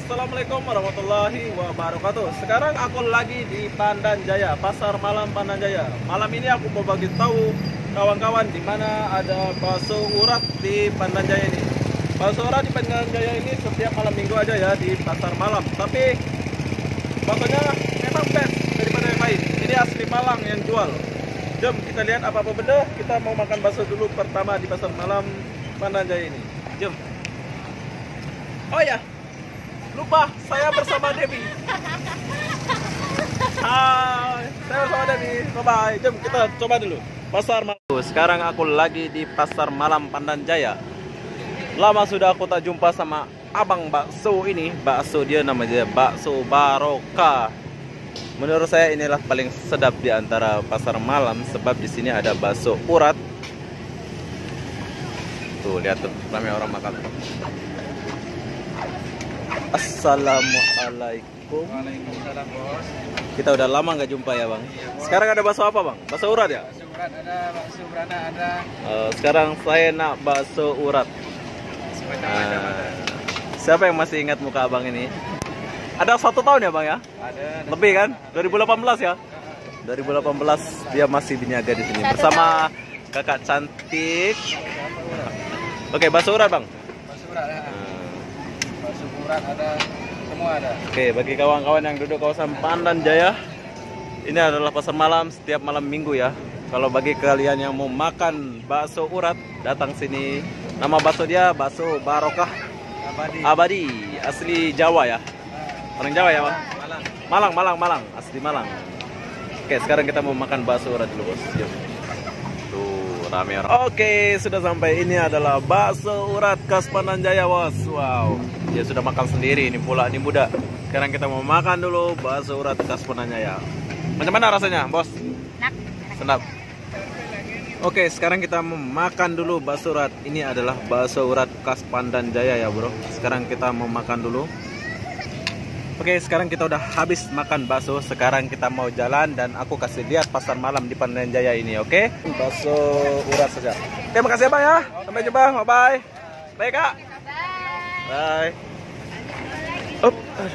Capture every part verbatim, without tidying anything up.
Assalamualaikum warahmatullahi wabarakatuh. Sekarang aku lagi di Pandan Jaya, Pasar Malam Pandan Jaya. Malam ini aku mau bagi tahu kawan-kawan di mana ada bakso urat di Pandan Jaya ini. Bakso urat di Pandan Jaya ini setiap malam minggu aja ya di pasar malam. Tapi baksonya memang best daripada yang lain. Ini asli Malang yang jual. Jom kita lihat apa-apa benda. Kita mau makan bakso dulu pertama di pasar malam Pandan Jaya ini. Jom. Oh ya, lupa, saya bersama Devi. Hai, saya bersama Devi. Bye bye. Jom kita coba dulu. Pasar malam. Sekarang aku lagi di pasar malam Pandan Jaya. Lama sudah aku tak jumpa sama abang bakso ini. Bakso dia namanya bakso Barokah. Menurut saya inilah paling sedap di antara pasar malam sebab di sini ada bakso urat. Tuh, lihat tuh, ramai orang makan. Assalamualaikum. Waalaikumsalam, Bos. Kita udah lama nggak jumpa ya, Bang. Iya, Bos. Sekarang ada bakso apa, Bang? Bakso urat ya? Bakso urat ada, bakso beranak ada. Eh, sekarang saya nak bakso urat. Sebentar, ada, ada. Ah, siapa yang masih ingat muka abang ini? Ada satu tahun ya, Bang ya? Ada, ada. Lebih kan? Dua ribu delapan belas ya? Dua ribu delapan belas dia masih berniaga di sini bersama kakak cantik. Oke, bakso urat, Bang. Bakso urat, ya. Hmm. Bakso urat ada, semua ada. Oke, bagi kawan-kawan yang duduk kawasan Pandan Jaya, ini adalah pasar malam setiap malam minggu ya. Kalau bagi kalian yang mau makan bakso urat, datang sini. Nama bakso dia bakso Barokah Abadi. Abadi, asli Jawa ya. Orang Jawa ya, Bang? Malang. Malang, Malang, Malang. Asli Malang. Oke, sekarang kita mau makan bakso urat dulu, Bos. Yuk. Tuh, rame orang. Oke, sudah sampai. Ini adalah bakso urat khas Pandan Jaya, Bos. Wow. Dia sudah makan sendiri. Ini pula, ini muda. Sekarang kita mau makan dulu bakso urat khas Pandan Jaya. Macam mana rasanya, Bos? Enak. Sedap. Oke, sekarang kita mau makan dulu bakso urat. Ini adalah bakso urat khas Pandan Jaya ya, Bro. Sekarang kita mau makan dulu. Oke, sekarang kita udah habis makan bakso. Sekarang kita mau jalan dan aku kasih lihat pasar malam di Pandan Jaya ini, oke? Bakso urat saja. Oke, makasih ya, Bang ya. Sampai jumpa. Bye bye. Bye, Kak. Bye. Up. Aduh.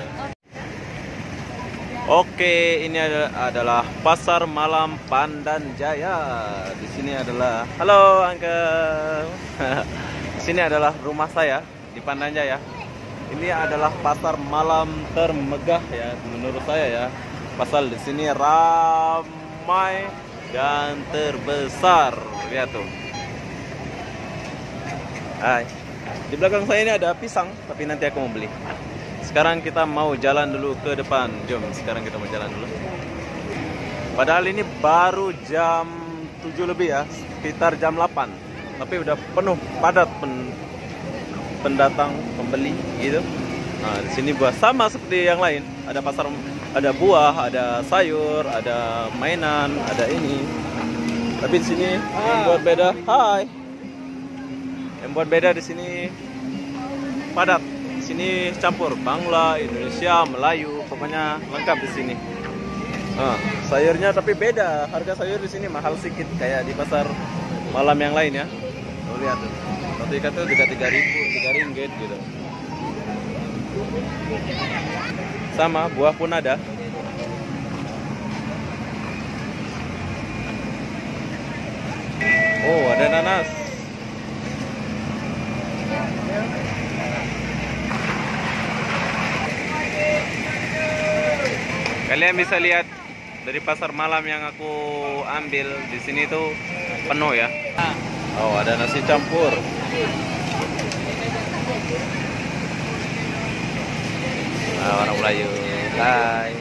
Oke, ini ada, adalah Pasar Malam Pandan Jaya. Di sini adalah, halo, Uncle. Di sini adalah rumah saya di Pandan Jaya. Ini adalah pasar malam termegah ya, menurut saya ya. Pasal di sini ramai dan terbesar. Lihat tuh. Hai. Di belakang saya ini ada pisang, tapi nanti aku mau beli. Sekarang kita mau jalan dulu ke depan. Jom, sekarang kita mau jalan dulu. Padahal ini baru jam tujuh lebih ya, sekitar jam delapan. Tapi udah penuh, padat pen-, pendatang, pembeli gitu. Nah, di sini buah sama seperti yang lain. Ada pasar, ada buah, ada sayur, ada mainan, ada ini. Tapi di sini yang buat beda, hai. Yang buat beda di sini padat. Di sini campur Bangla, Indonesia, Melayu, pokoknya lengkap di sini. Nah, sayurnya tapi beda. Harga sayur di sini mahal sedikit kayak di pasar malam yang lain ya. Tuh, lihat tuh. Satu ikat tuh tiga, tiga ribu, tiga ringgit gitu. Sama, buah pun ada. Oh, ada nanas. Kalian bisa lihat dari pasar malam yang aku ambil di sini tuh penuh ya. Oh, ada nasi campur. Ah, orang Melayu. Hai.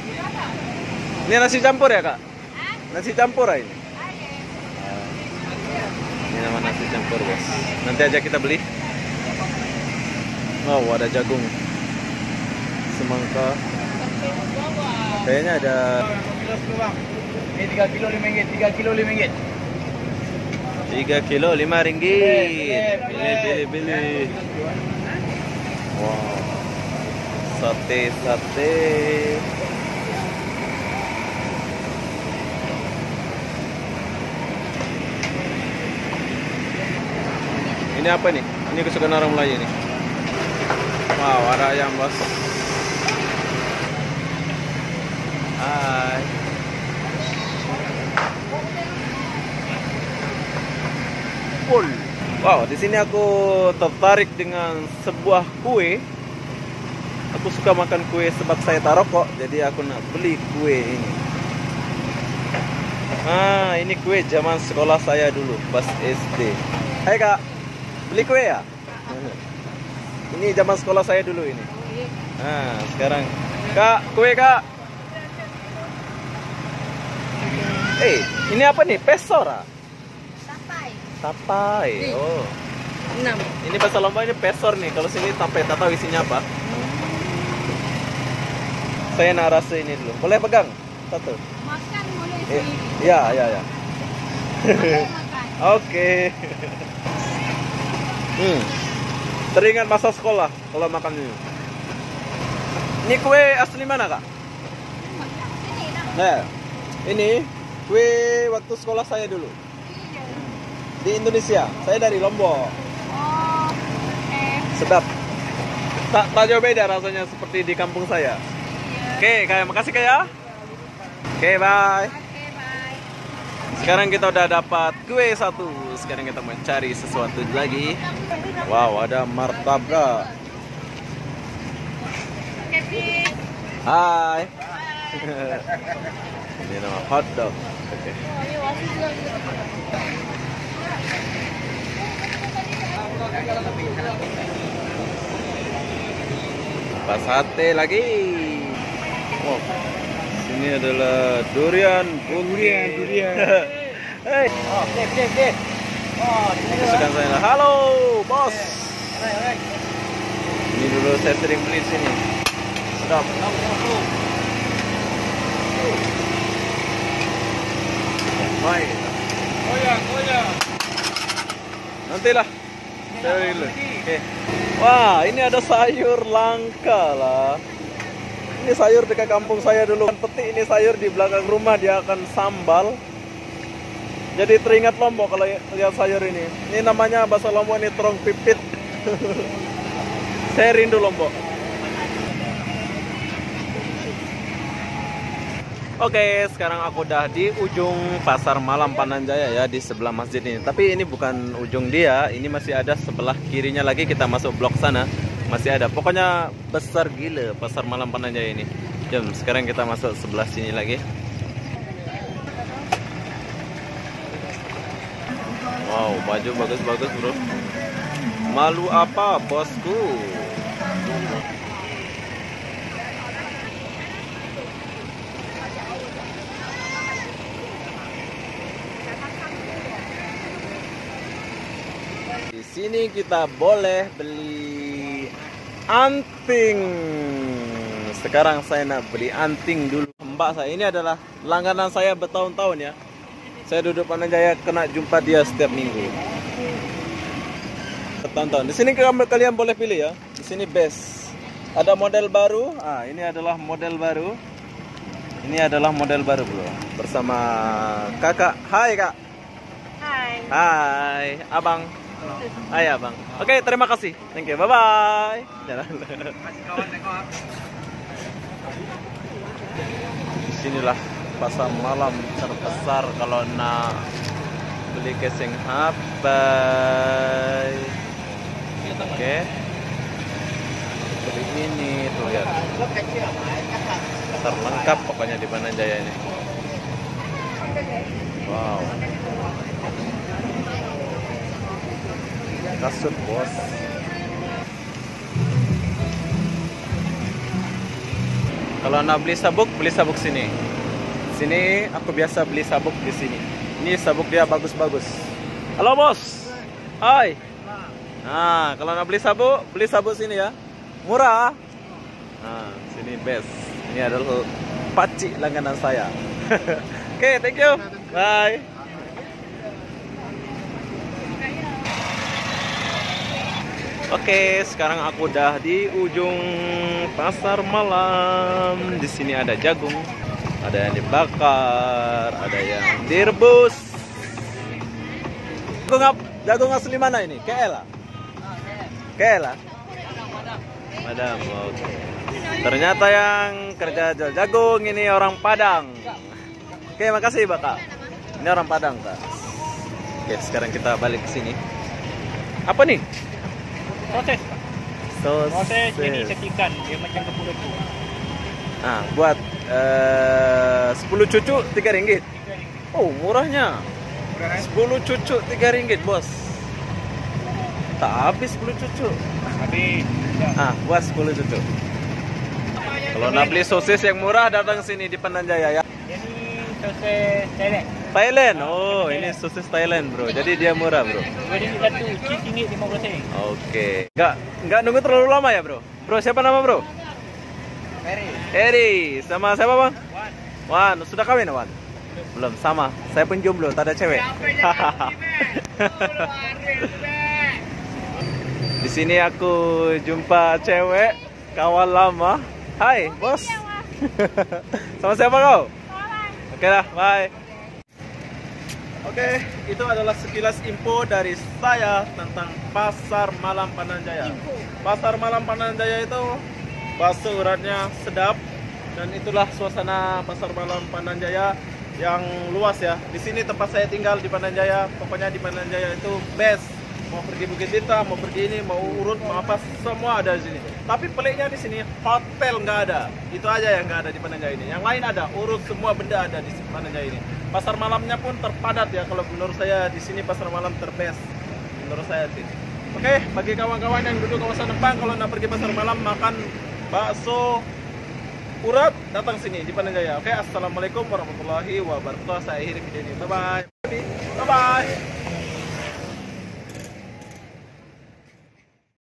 Ini nasi campur ya, Kak? Nasi campur ah ini. Ini nama nasi campur, Bos. Nanti aja kita beli. Oh, ada jagung. Semangka. Kayaknya ada. Ini tiga kilo lima ringgit, tiga kilo lima ringgit. Tiga kilo lima ringgit. Pilih, pilih, pilih. Wow. Sate, sate. Ini apa nih? Ini kesukaan orang Melayu nih. Wow, ada ayam, Bos. Hai. Full. Wow, di sini aku tertarik dengan sebuah kue. Aku suka makan kue sebab saya tak rokok, jadi aku nak beli kue ini. Ah, ini kue zaman sekolah saya dulu, pas S D. Hai, Kak, beli kue ya? Ini zaman sekolah saya dulu ini. Nah, sekarang. Kak, kue, Kak. Eh, ini apa nih? Pesor, ah? Tapai. Tapai. Nih. Oh. Enam. Ini bahasa Lombok ini pesor nih. Kalau sini tapai, tak tahu isinya apa. Saya nak rasa ini dulu. Boleh pegang? Satu. Makan boleh. Eh, sendiri. Ya, ya, ya. Boleh makan. Oke. Hmm. Teringat masa sekolah kalau makan ini. Ini kue asli mana, Kak? Sini, nah. Nah, ini kue waktu sekolah saya dulu. Iya. Di Indonesia. Saya dari Lombok. Oh, oke. Sedap. Tak, tak jauh beda rasanya seperti di kampung saya. Iya. Oke, Kak, makasih, Kak, ya. Oke, bye. Oke, bye. Sekarang kita udah dapat kue satu. Sekarang kita mau cari sesuatu lagi. Wow, ada martabak. Oke, Pi. Hai. Ini nama hotdog. Oke. Pas sate lagi. Oh, sini adalah durian. Durian, durian. Hei. Oh, gede, gede, gede. Oh, di sini. Sedang saya. Halo, Bos. Ini dulu saya sering beli di sini. Sedap. Baik. Goyang, goyang. Nantilah. Saya beli dulu. Oke. Wah, ini ada sayur langka lah. Ini sayur dekat kampung saya dulu. Petik ini sayur di belakang rumah, dia akan sambal. Jadi teringat Lombok kalau lihat sayur ini. Ini namanya bahasa Lombok ini terong pipit. Saya rindu Lombok. Oke, sekarang aku udah di ujung Pasar Malam Pananjaya ya, di sebelah masjid ini. Tapi ini bukan ujung dia, ini masih ada sebelah kirinya lagi, kita masuk blok sana. Masih ada. Pokoknya besar gila Pasar Malam Pananjaya ini. Jom, sekarang kita masuk sebelah sini lagi. Wow, baju bagus-bagus, bro. Malu apa, bosku? Di sini kita boleh beli anting. Sekarang saya nak beli anting dulu. Mbak saya ini adalah langganan saya bertahun-tahun ya. Saya duduk Pananjaya kena jumpa dia setiap minggu. Bertahun-tahun. Di sini kamu, kalian boleh pilih ya. Di sini best. Ada model baru. Ah, ini adalah model baru. Ini adalah model baru, bro. Bersama kakak. Hai, Kak. Hai. Hai, abang. Hai, abang. Oke, terima kasih. Thank you. Bye bye. Jalan. Masih kawan tengok. Di sinilah pasar malam terbesar kalau nak beli casing H P. Oke. Beli ini tuh, lihat. Terlengkap pokoknya di Pananjaya ini. Wow. Kasut, bos. Kalau nak beli sabuk, beli sabuk sini. Sini aku biasa beli sabuk di sini. Ini sabuk dia bagus-bagus. Halo, bos. Hai. Nah, kalau nak beli sabuk, beli sabuk sini ya. Murah. Nah, sini best. Ini adalah pacik langganan saya. Oke, thank you. Bye. Oke, sekarang aku udah di ujung pasar malam. Di sini ada jagung, ada yang dibakar, ada yang direbus. Jagung ap-, jagung asli mana ini? K L ah? K L ah? Madam, oke. Ternyata yang kerja jual jagung ini orang Padang. Oke, makasih, Bapak. Ini orang Padang, Kak. Oke, sekarang kita balik ke sini. Apa nih? Proses. Proses. Jadi ikan, dia macam kepul-kepul. Nah, buat eh, sepuluh cucuk tiga ringgit. Oh, murahnya. Sepuluh cucuk tiga ringgit, Bos. Tak habis sepuluh cucuk. Habis. Ah, buat sepuluh cucuk. Kalau nak beli sosis yang murah, datang sini di Pandan Jaya, ya. Jadi sosis cewek. Thailand. Oh, ini sosis Thailand, bro. Jadi dia murah, bro. Jadi satu cheese ringgit lima puluh sen. Oke. Enggak enggak nunggu terlalu lama ya, bro? Bro, siapa nama, bro? Ferry. Eri. Sama siapa, Bang? Wan. Wan, sudah kawin, Wan? Belum, sama. Saya pun jomblo, tak ada cewek. Di sini aku jumpa cewek, kawan lama. Hai, Bos. Sama siapa kau? Oke dah, bye. Oke, itu adalah sekilas info dari saya tentang Pasar Malam Pandan Jaya. Pasar Malam Pandan Jaya itu bakso uratnya sedap, dan itulah suasana Pasar Malam Pandan Jaya yang luas, ya. Di sini tempat saya tinggal di Pandan Jaya. Pokoknya di Pandan Jaya itu best. Mau pergi Bukit Bintang, mau pergi ini, mau urut, mau apa, semua ada di sini. Tapi peliknya di sini, hotel nggak ada. Itu aja yang nggak ada di Pandan Jaya ini. Yang lain ada, urut, semua benda ada di Pandan Jaya ini. Pasar malamnya pun terpadat, ya. Kalau menurut saya, di sini pasar malam terbest menurut saya sih. Oke, bagi kawan-kawan yang duduk kawasan Empang, kalau nak pergi pasar malam makan bakso urat, datang sini di Pandan Jaya. Oke, assalamualaikum warahmatullahi wabarakatuh. Saya akhiri video ini. Bye bye. Bye bye.